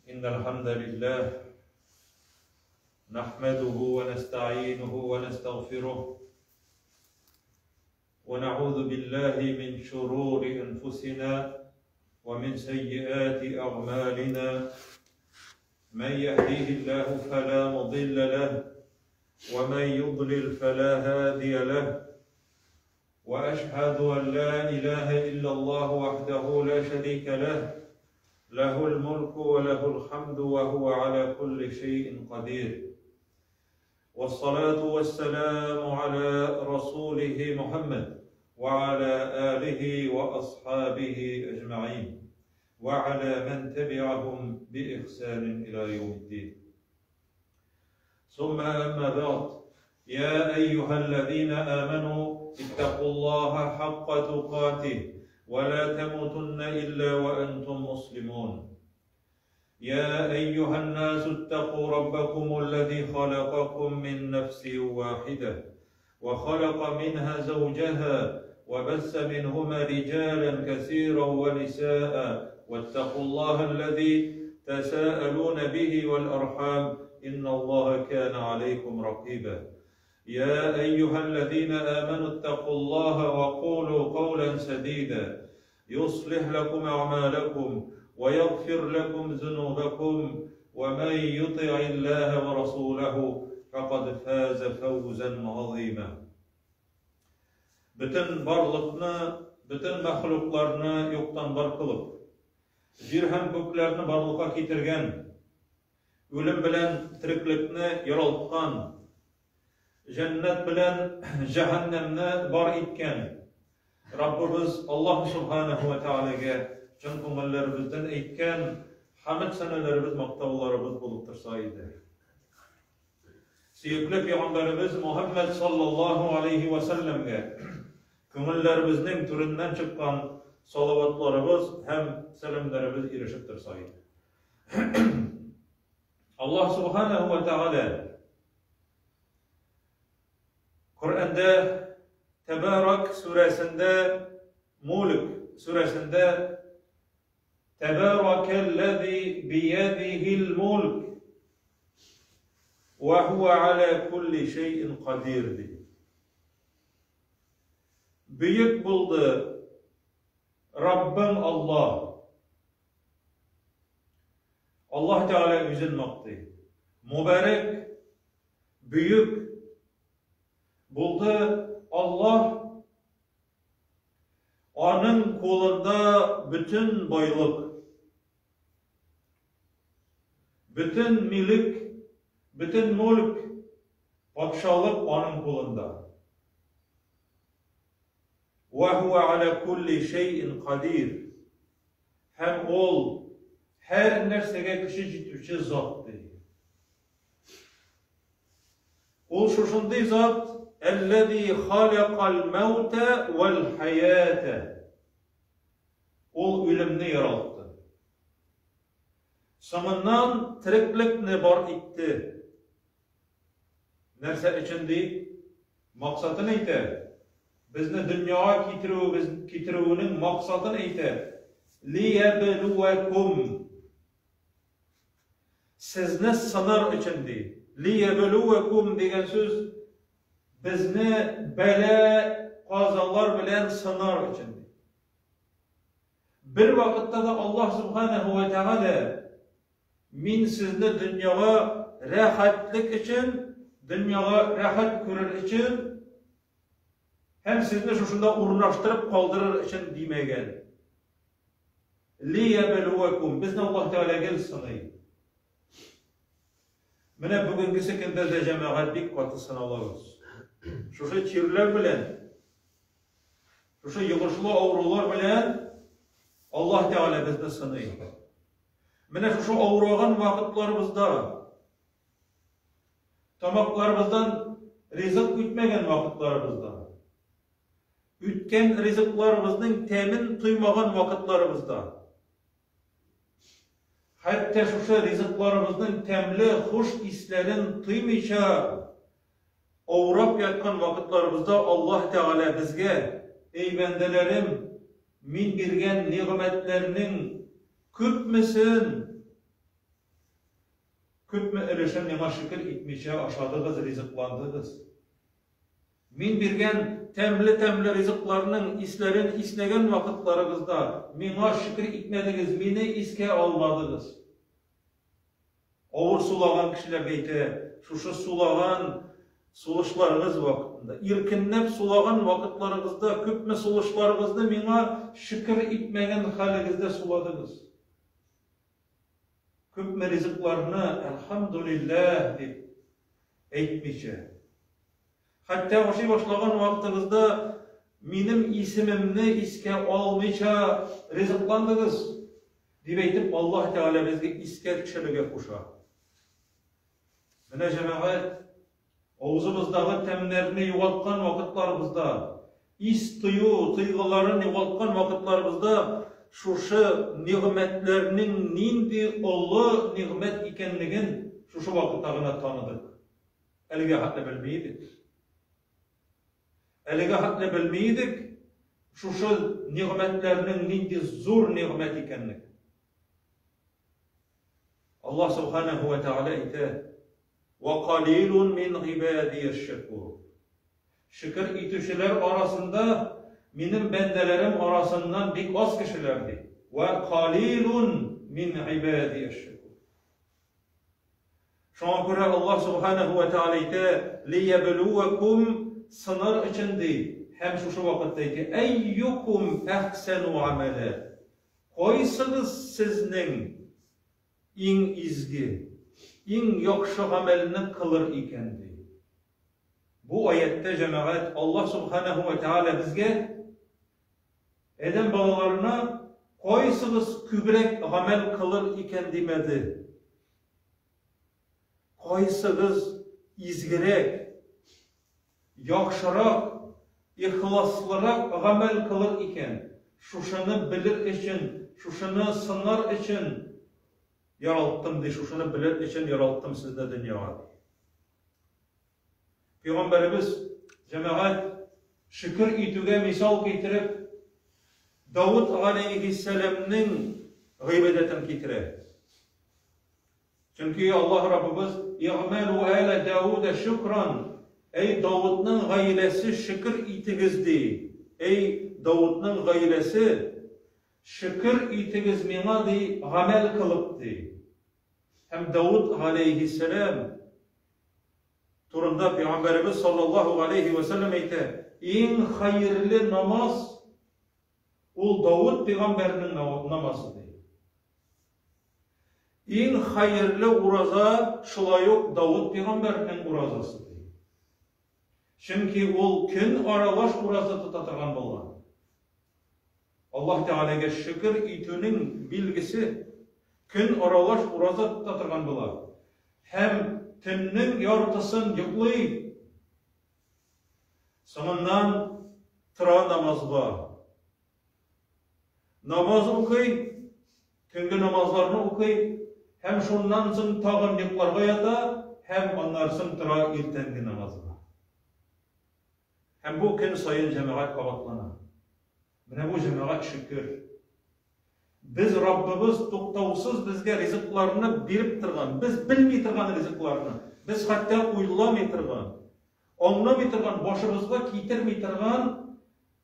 إن الحمد لله نحمده ونستعينه ونستغفره ونعوذ بالله من شرور أنفسنا ومن سيئات أعمالنا من يهديه الله فلا مضل له ومن يضلل فلا هادي له وأشهد أن لا إله إلا الله وحده لا شريك له له الملك وله الحمد وهو على كل شيء قدير والصلاة والسلام على رسوله محمد وعلى آله وأصحابه أجمعين وعلى من تبعهم بإحسان إلى يوم الدين ثم أما بعد يا أيها الذين آمنوا اتقوا الله حق تقاته ولا تموتن إلا وأنتم مسلمون يا أيها الناس اتقوا ربكم الذي خلقكم من نفس واحدة وخلق منها زوجها وبث منهما رجالا كثيرا ونساء واتقوا الله الذي تساءلون به والأرحام إن الله كان عليكم رقيبا يا أيها الذين آمنوا اتقوا الله وقولوا قولا سديدا يصلح لكم أعمالكم ويغفر لكم ذنوبكم ومن يطع الله ورسوله فقد فاز فوزا عظيما Бөтен барлыкны, бөтен мәхлукларны юктан бар кылып, җир һәм күкләрне барлыкка китергән, үлем белән тереклекне яралткан, җәннәт белән җәһәннәмне бар иткән Раббыбыз Аллаһ Субханаһу ва Тәгаләгә чын күңелләребездән әйткән хәмд сәнәләребез, мактауларыбыз булып торса иде. Сөекле пәйгамбәребез Мухаммад саллаллаһу алейхи ва сәлләмгә күңелләребезнең түреннән чыккан салаватларыбыз һәм сәламнәребез ирешеп торса иде. Аллаһ Субханаһу ва Тәгалә Коръәндә Тәбарак сүрәсендә, Мулк сүрәсендә Тәбаракәлләзи биядихил мулк ва хуа аля кулли шәйин кадир ди. Бөек булды Раббың Аллаһ. Аллаһ Тәгалә үзен мактый. Мубарак, бөек булды Аллаһ. Аның кулында бөтен байлык, бөтен милек, бөтен мүлк, патшалык аның кулында. Ва хуа аля кулли шәйин кадир. Һәм ул һәр нәрсәгә көче җитүче зат ди. Ул шушындый зат, әлләзи халякал мәүтә вәл хәятә. Ул үлемне яралтты. Соңыннан тереклекне бар итте. Нәрсә өчен ди? Максатын әйтә. Безне дөньяга китерүебез китерүенең максатын әйтә. Лиябелүәкум. Сезне сынар өчен ди. Лиябелүәкум дигән сүз безне бәла казалар белән сынар өчен ди. Бер вакытта да Аллаһ субханаһу ва тәгалә мин сезне дөньяга рәхәтлек өчен, дөньяга рәхәт күрер өчен һәм сезне шушында урнаштырып калдырыр өчен димәгән. Лиябелүәкум. Безне Аллаһ Тәгалә гел сыный. Менә бүгенгесе көндә дә җәмәгать бик каты сыналабыз. Шушы чирләр белән, шушы йогышлы авырулар белән Аллаһ Тәгалә безне сыный. Менә шушы авыраган вакытларыбызда тамакларыбыздан ризык үтмәгән вакытларыбызда, үткән ризыкларыбызның тәмен тоймаган вакытларыбызда, хәтта шушы ризыкларыбызның тәмле хуш исләрен тоймыйча авырап яткан вакытларыбызда Аллаһ Тәгалә безгә, Эй бәндәләрем, мин биргән нигъмәтләрнең күпмесен. Күпме өлешен миңа шөкер итмичә ашадыгыз, ризыкландыгыз. Мин биргән тәмле-тәмле ризыкларның исләрен иснәгән вакытларыгызда миңа шөкер итмәдегез, мине искә алмадыгыз. Авыр сулаган кешеләргә әйтә, шушы сулаган сулышларыгыз вакытында, иркенләп сулаган вакытларыгызда күпме сулышларыгызны миңа шөкер итмәгән хәлегездә суладыгыз. Күпме ризыкларны әлхәмдүлилләһ дип әйтмичә. Хәтта ашый башлаган вакытыгызда минем исемемне искә алмыйча ризыкландыгыз, дип әйтеп Аллаһ Тәгалә безгә искә төшерергә куша. Менә җәмәгать, авызыбыздагы тәмнәрне югалткан вакытларыбызда, ис тою тойгыларын югалткан вакытларыбызда шушы нигъмәтләрнең нинди олы нигъмәт икәнлеген шушы вакытта гына таныдык. Әлегә хәтле белми идек. Әлегә хәтле белми идек шушы нигъмәтләрнең нинди зур нигъмәт икәнлеген. Аллаһ Субханаһу ва Тааля әйтә: "Ва калилун мин гыйбадияш шакур." Шөкер итүчеләр арасында минем бәндәләрем арасыннан бик аз кешеләр ди. Ва калилун мин гыйбадияш шакур. Шуңа күрә Аллаһ Субханаһу ва Тааля әйтә: "Лиябилувакум" сынар өчен ди. Һәм шушы вакытта әйтә: "Әйюкум әхсану амәлә." Кайсыгыз сезнең иң изге, иң яхшы гамәлне кылыр икән, ди. Бу аятьтә, җәмәгать, Аллаһ Субханаһу ва Тааля безгә, адәм балаларына, кайсыгыз күбрәк гамәл кылыр икән димәде. Кайсыгыз изгерәк, яхшырак, ихласлырак гамәл кылыр икән, шушыны белер өчен, шушыны сынар өчен яралттым, ди, шушыны белер өчен яралттым сезне дөньяга, ди. Пәйгамбәребез, җәмәгать, шөкер итүгә мисал китереп, Давыт галәйһиссәламнең гыйбадәтен китерә. Чөнки Аллаһ Раббыбыз, Игъмәлү әлә Дауда шөкран, Әй Давудның гаиләсе, шөкер итегез, ди. Әй Давудның гаиләсе, шөкер итегез миңа, ди, гамәл кылып, ди. Һәм Давуд галәйһиссәлам турында Пәйгамбәребез саллаллаһу галәйһи вә сәлләм әйтә, Иң хәерле намаз ул Давуд пәйгамбәрнең намазы, ди. Иң хәерле ураза шулай ук Давыт пәйгамбәрнең уразасы, ди. Чөнки ул көн аралаш ураза тота торган булган. Аллаһ Тәгаләгә шөкер итүнең билгесе көн аралаш ураза тота торган була. Һәм төннең яртысын йоклый. Соңыннан тора намазга. Намаз укый, төнге намазларны укый һәм шуннан соң тагын йокларга ята һәм аннары соң тора иртәнге намазга. Һәм бу көн саен җәмәгать кабатлана. Менә бу җәмәгать шөкер. Без Раббыбыз туктаусыз безгә ризыкларны биреп торган, без белми торган ризыкларны, без хәтта уйламый торган, аңламый торган, башыбызга китерми торган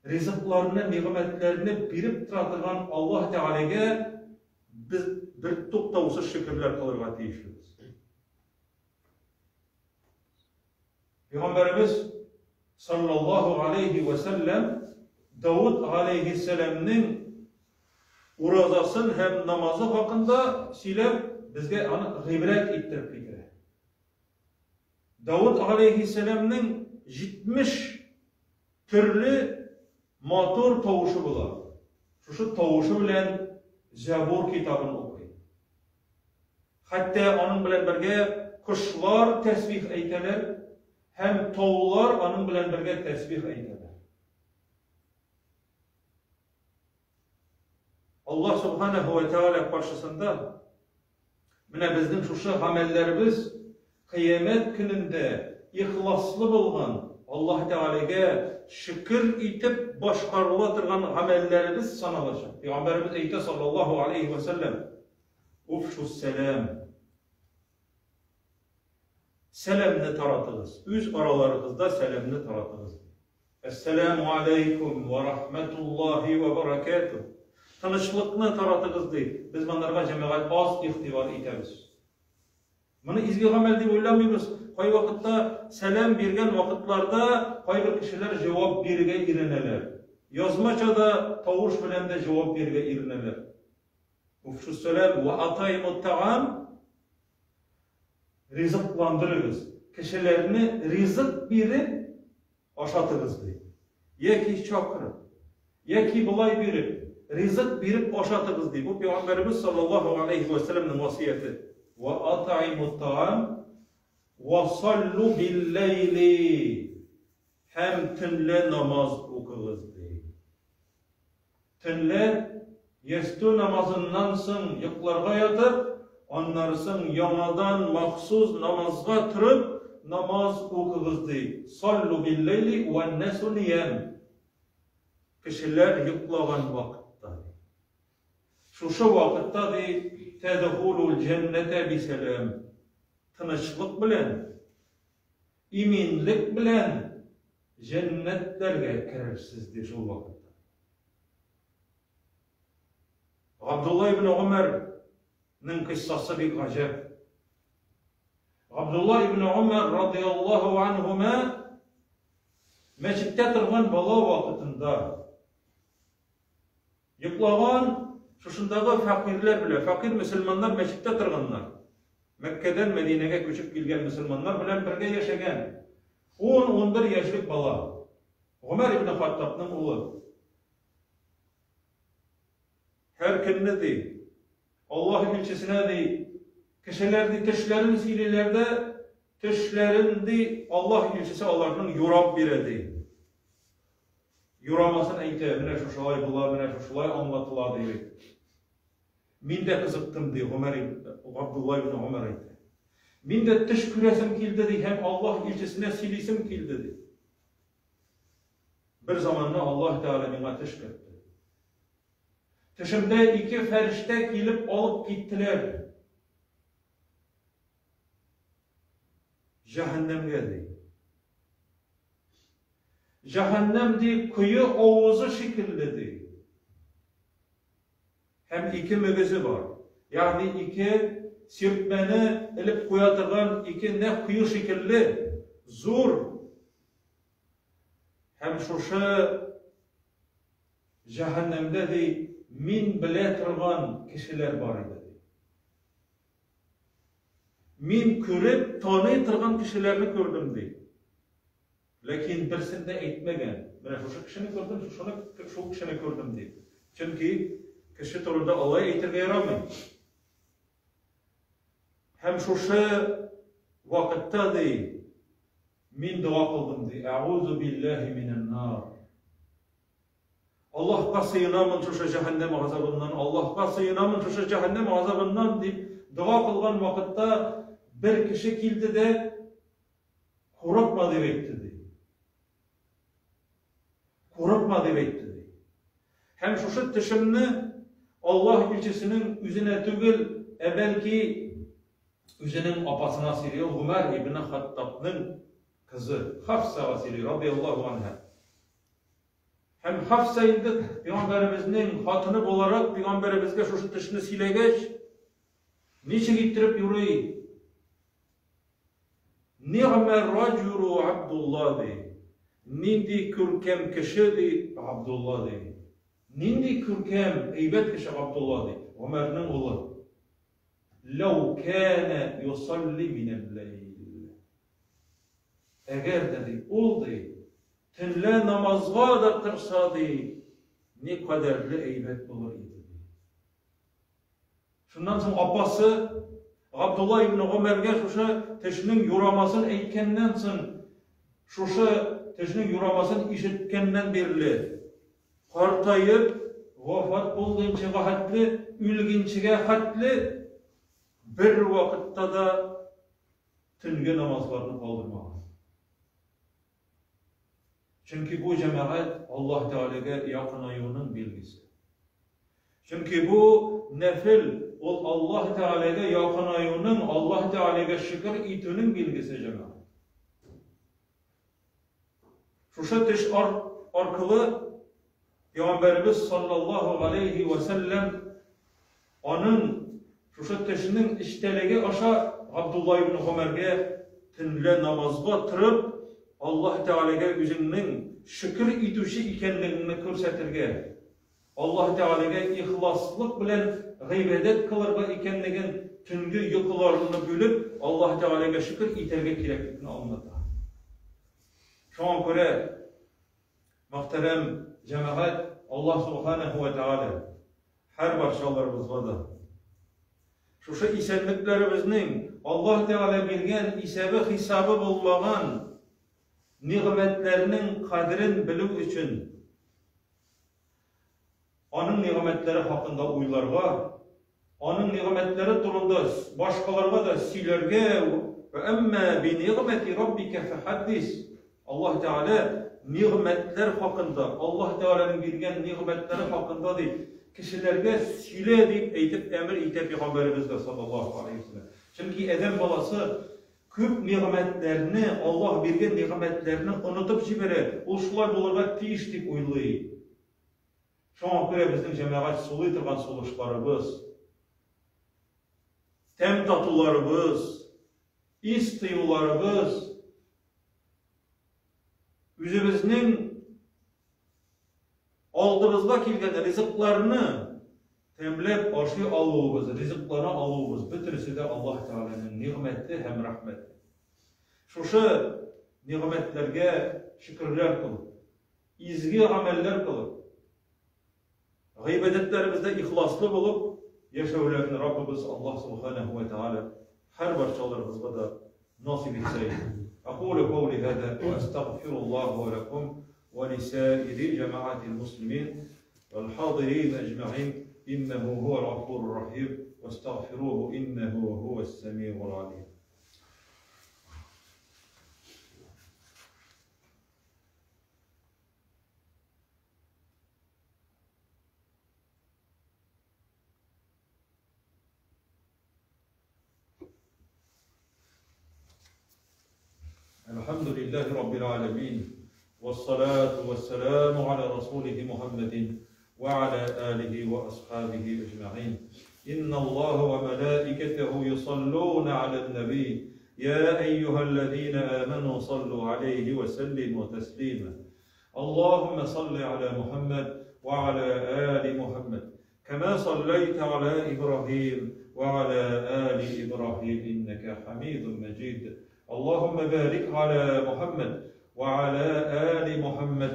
ризыкларны, нигъмәтләрне биреп тора торган Аллаһ Тәгаләгә без бертуктаусыз шөкерләр кылырга тиешлебез. Пәйгамбәребез саллаллаһу алейхи ва сәлләм Давыд алейхиссәламнең уразасын һәм намазы хакында сөйләп, безгә аны гыйбрәт иттереп китерә. Давыд алейхиссәламнең 70 төрле матур тавышы була. Шушы тавышы белән Зәбур китабын укый. Хәтта аның белән бергә кошлар тәсбих әйтәләр һәм таулар аның белән бергә тәсбих әйтәләр. Аллаһ Субханаһу ва Тааля каршысында менә безнең шушы гамәлләребез кыямәт көнендә ихласлы булган Аллаһ Тәгаләгә шөкер итеп башкарыла торган гамәлләребез саналачак. Пәйгамбәребез әйтә саллаллаһу алейхи ва сәлләм: "Уфшус сәлам". Сәламне таратыгыз. Үз араларыгызда сәламне таратыгыз. Әссәламу алейкум ва рахматуллахи ва баракатух. Тынычлыкны таратыгыз ди. Без монарга җәмәгать аз игътибар итәбез. Моны изге гамәл дип уйламыйбыз. Кайвакытта сәлам биргән вакытларда кайбер кешеләр җавап бирергә иренәләр. Язмача да, тавыш белән дә җавап бирергә иренәләр. Уфшуссәлам ва атаймут таам ризыкландырыгыз. Кешеләрне ризык биреп ашатыгыз ди. Яки чакырып, яки болай биреп, ризык биреп ашатыгыз ди. Бу пәйгамбәребез саллаллаһу алейхи ва сәлламнең васыяте. Ва атаймут таам ва саллу бил-ләйли һәм төнлә намаз укыгыз ди. Төнлә ястү намазыннан соң йокларга ятып, аннары соң яңадан махсус намазга торып, намаз укыгыз, ди. Саллу бил-ләйли вән-нәсу ниям. Кешеләр йоклаган вакытта, ди. Шушы вакытта, ди, тәдхулул җәннәтә бисәлам. Тынычлык белән, иминлек белән җәннәтләргә керерсез, ди шул вакытта. Габдулла ибн Гомәрнең кыйссасы бик гаҗәп. Габдулла ибн Гомәр радияллаһу анһума мәчеттә торган бала вакытында йоклаган шушындагы фәкыйрьләр белән, фәкыйрь мөселманнар мәчеттә торганнар. Мәккәдән Мәдинәгә күчеп килгән мөселманнар белән бергә яшәгән 10-11 яшьлек бала. Гомәр ибн Хаттабның улы. Һәр көнне ди, Аллаһ илчесенә ди, кешеләр ди төшләрен сөйлиләр дә, төшләрен ди, Аллаһ илчесе аларның юрап бирә ди. Юрамасын әйтә, менә шушылай була, менә шушылай аңлатыла ди. Мин дә кызыктым ди, Гомәр Габдулла ибн Гомәр әйтә. Мин дә төш күрәсем килде ди һәм Аллаһ илчесенә сөйлисем килде ди. Бер заманны Аллаһ Тәгалә миңа төш кертте. Төшемдә ике фәрештә килеп алып киттеләр. Җәһәннәмгә ди. Җәһәннәм ди, кое авызы шикелле ди. Һәм ике мөгезе бар. Ягъни ике сиртмәне элеп куя торган ике нәкъ кое шикелле зур. Һәм шушы җәһәннәмдә ди, мин белә торган кешеләр бар иде ди. Мин күреп таный торган кешеләрне күрдем ди. Ләкин берсен дә әйтмәгән. Менә шушы кешене күрдем, шушыны, шул кешене күрдем дип. Чөнки кеше турында алай әйтергә ярамый. Һәм шушы вакытта ди, мин дога кылдым ди, Әгузу биллаһи минән нар. Аллаһка сыенамын шушы җәһәннәм газабыннан, Аллаһка сыенамын шушы җәһәннәм газабыннан дип дога кылган вакытта бер кеше килде дә, курыкма дип әйтте ди. Курыкма дип әйтте ди. Һәм шушы төшемне Аллаһ илчесенең үзенә түгел, ә бәлки үзенең апасына сөйли, ул Гомәр ибн Хаттабның кызы Хафсага сөйли, радияллаһу анһа. Һәм Хафса инде пәйгамбәребезнең хатыны буларак пәйгамбәребезгә шушы төшне сөйләгәч, ничек иттереп юрый? Нигъмә раҗулу Абдулла ди. Нинди күркәм кеше ди Абдулла ди. Нинди күркәм, әйбәт кеше Абдулла ди. Гомәрнең улы. Ләү кәнә юсалли минәл-ләйл. Әгәр дә ди, ул ди, төнлә намазга да торса ди, никадәрле әйбәт булыр иде ди. Шуннан соң апасы Габдулла ибн Гомәргә шушы төшнең юрамасын әйткәннән соң, шушы төшнең юрамасын ишеткәннән бирле, картаеп, вафат булгынчыга хәтле, үлгенчегә хәтле бер вакытта да төнге намазларны калдырмаган. Чөнки бу җәмәгать Аллаһ Тәгаләгә якынаюның билгесе. Чөнки бу нәфел ул Аллаһ Тәгаләгә якынаюның, Аллаһ Тәгаләгә шөкер итүнең билгесе, җәмәгать. Шушы төш аркылы Пәйгамбәребез саллаллаһу галәйһи вә сәлләм аның шушы төшенең эчтәлеге аша Габдулла ибн Гомәргә төнлә намазга торып, Аллаһ Тәгаләгә үзеңнең шөкер итүче икәнлегеңне күрсәтергә, Аллаһ Тәгаләгә ихласлык белән гыйбадәт кылырга икәнлеген төнге йокыларыңны бүлеп, Аллаһ Тәгаләгә шөкер итәргә кирәклекне аңлата. Шуңа күрә, мөхтәрәм җәмәгать, Аллаһ Субханаһу ва Тәгалә һәр барчаларыбызга да шушы исәнлекләребезнең Аллаһ Тәгалә биргән исәбе-хисабы булмаган нигъмәтләрнең кадерен белү өчен Аның нигъмәтләре хакында уйларга, Аның нигъмәтләре турында башкаларга да сөйләргә, Вә әмма би нигъмәти раббика фәхәддис. Аллаһ Тәгалә нигъмәтләр хакында, Аллаһ Тәгаләнең биргән нигъмәтләре хакында дип, кешеләргә сөйлә дип әйтеп әмер итә пәйгамбәребез дә саллаллаһу алейһи вәсәлләм. Чөнки адәм баласы күп нигъмәтләрне, Аллаһ биргән нигъмәтләрне онытып җибәрә, ул шулай булырга тиеш дип уйлый. Шуңа күрә безнең җәмәгать сулый торган сулышларыбыз, тәм татуларыбыз, ис тыюларыбыз, үзебезнең алдыбызга килгән ризыкларны тәмләп ашый алуыбыз, ризыклана алуыбыз, бөтенесе дә Аллаһ Тәгаләнең нигъмәте һәм рәхмәте. Шушы нигъмәтләргә шөкерләр кылып, изге гамәлләр кылып, гыйбадәтләребездә ихласлы булып яшәүләрне Раббыбыз Аллаһ Субханаһу ва Тааля һәр барчаларыбызга да насыйп итсә иде. Акулу каули һаза ва астагфируллаһ ва лакум ва лисаири җәмәгатил муслимин вал хадирин әҗмәгин иннәһу һуал гафурур рахим вастагфируху иннәһу һуас самигул алим. الحمد لله رب العالمين والصلاة والسلام على رسوله محمد وعلى آله وأصحابه أجمعين إن الله وملائكته يصلون على النبي يا أيها الذين آمنوا صلوا عليه وسلموا تسليما اللهم صل على محمد وعلى آل محمد كما صليت على إبراهيم وعلى آل إبراهيم إنك حميد مجيد اللهم بارك على محمد وعلى آل محمد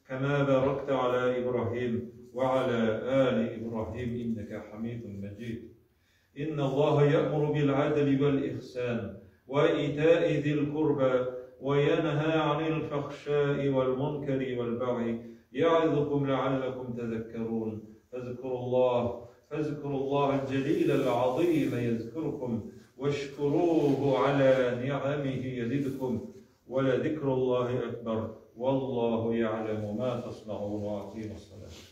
كما باركت على إبراهيم وعلى آل إبراهيم إنك حميد مجيد إن الله يأمر بالعدل والإحسان وإيتاء ذي القربى وينهى عن الفحشاء والمنكر والبغي يعظكم لعلكم تذكرون فاذكروا الله فاذكروا الله الجليل العظيم يذكركم واشكروه على نعمه يزدكم ولذكر الله أكبر والله يعلم ما تصنعون وأقيموا الصلاة.